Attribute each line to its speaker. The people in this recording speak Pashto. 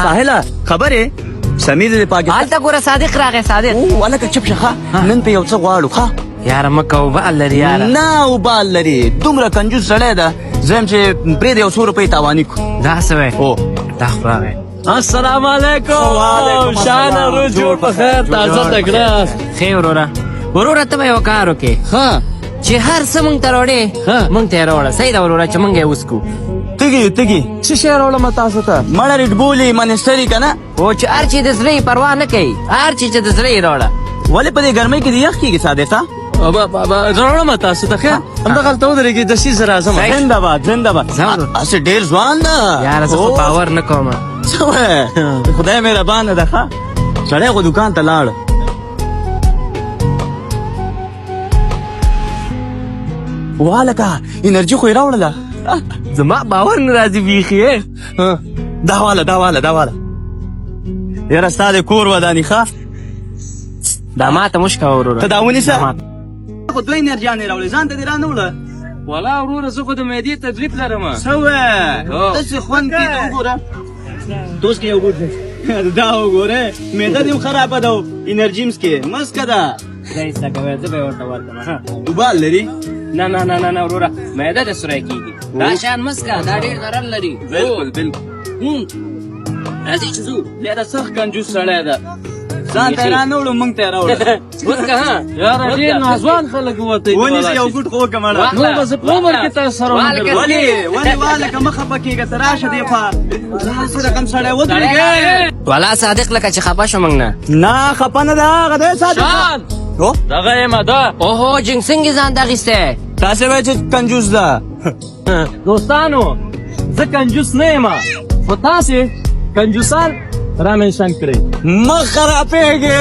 Speaker 1: ساحله خبرې سمیر د پاکستان
Speaker 2: هلته ګوره صادق راغی صادق.
Speaker 1: او هلکه چپ شه، ښه نن په یو څه غواړو ښه.
Speaker 2: یاره مه کوه، وبال لري یاره.
Speaker 1: نه وبال لري، دومره کنجوس سړی ده، زه یم چې پرېږده یو څو روپۍ تاواني کړو.
Speaker 2: دا څه وایې؟
Speaker 1: هو
Speaker 2: دا خو راغی.
Speaker 3: السلام علیکم شان ورور، جوړ په خیر، تازه تکړه.
Speaker 2: ښې وروره، وروره ته به یو کار وکړې.
Speaker 3: ښه.
Speaker 2: چې هر څه مونږ ته راوړې مونږ ته یې راوړه. صحیح ده وروره، چې مونږ یې وڅکو.
Speaker 1: تږي یو تږي.
Speaker 3: څه شی راوړم تاسو ته؟
Speaker 1: مړه ریډ بولي منسټري که نه؟
Speaker 2: او چې هر چې د زړه یې پروا نه کوي، هر چې د زړه یې راوړه.
Speaker 1: ولې په دې ګرمۍ کې دې یخ کېږي صادقه؟
Speaker 3: راوړم تاسو ته. ښه همدغلته ودرېږئ، دسي زه راځم.
Speaker 1: زنده باد زنده باد. هسې ډېر ځوان ده.
Speaker 2: یاره زه خو باور نه کوم.
Speaker 1: څه وایې؟ خدای مهربانه ده. ښه سړی خو دوکان ته لاړ. والکه انرژي خو یې راوړله.
Speaker 2: زما باور نه راځي بیخي.
Speaker 1: دا واله دا واله دا واله. یاره ستا د کور وداني ښه.
Speaker 2: دا ماته مشکه وروره.
Speaker 1: ته دا ونیسه. خو دوه انرژیانې راوړې، ځان ته دې رانه وړه.
Speaker 3: ولا وروره زه خو د معدې تکلیف لرم.
Speaker 1: څه وایې؟ داسې خوند کې ته وګوره، دوست کې یو ګوټ دا وګوره، معده دې هم خرابه ده، انرژي هم څکې. مسکه ده.
Speaker 2: خدای څه کوي، زه به یې ورته ورکړم.
Speaker 1: وبال لري؟
Speaker 2: نه نه نه نه نه وروره، معده دې سوری کېږي. دا شیان مه څکه، دا ډېر ضرر لري.
Speaker 1: بالکل بالکل.
Speaker 2: راځئ چې ځو.
Speaker 1: یاره سخت کنجوس سړی ده، ځان ته یې رانه وړو، موږ ته یې راوړه.
Speaker 2: وڅکه. ها
Speaker 3: یاره ډېر ناځوان خلک ووتئ.
Speaker 1: ونیسه یو ګوټ خو وکړه مړه.
Speaker 3: نور به زه په عمر کې تاسو سره ونه.
Speaker 1: ولې ولې والکه مه خفه کېږه، ته راشه دې خوا. څه رقم سړی ودرېږې.
Speaker 2: ولا صادق لکه چې خفه شو موږ نه.
Speaker 1: نه خفه نه ده هغه دی صادق.
Speaker 3: شان دغه یمه ده.
Speaker 2: اوهو جنګ څنګه ځان ته اخیستی؟
Speaker 1: تاسې وایئ چې کنجوس ده.
Speaker 3: دوستانو زه کنجوس نه یم، خو تاسې کنجوسان را منشن کړئ.
Speaker 1: مه خرابېږې.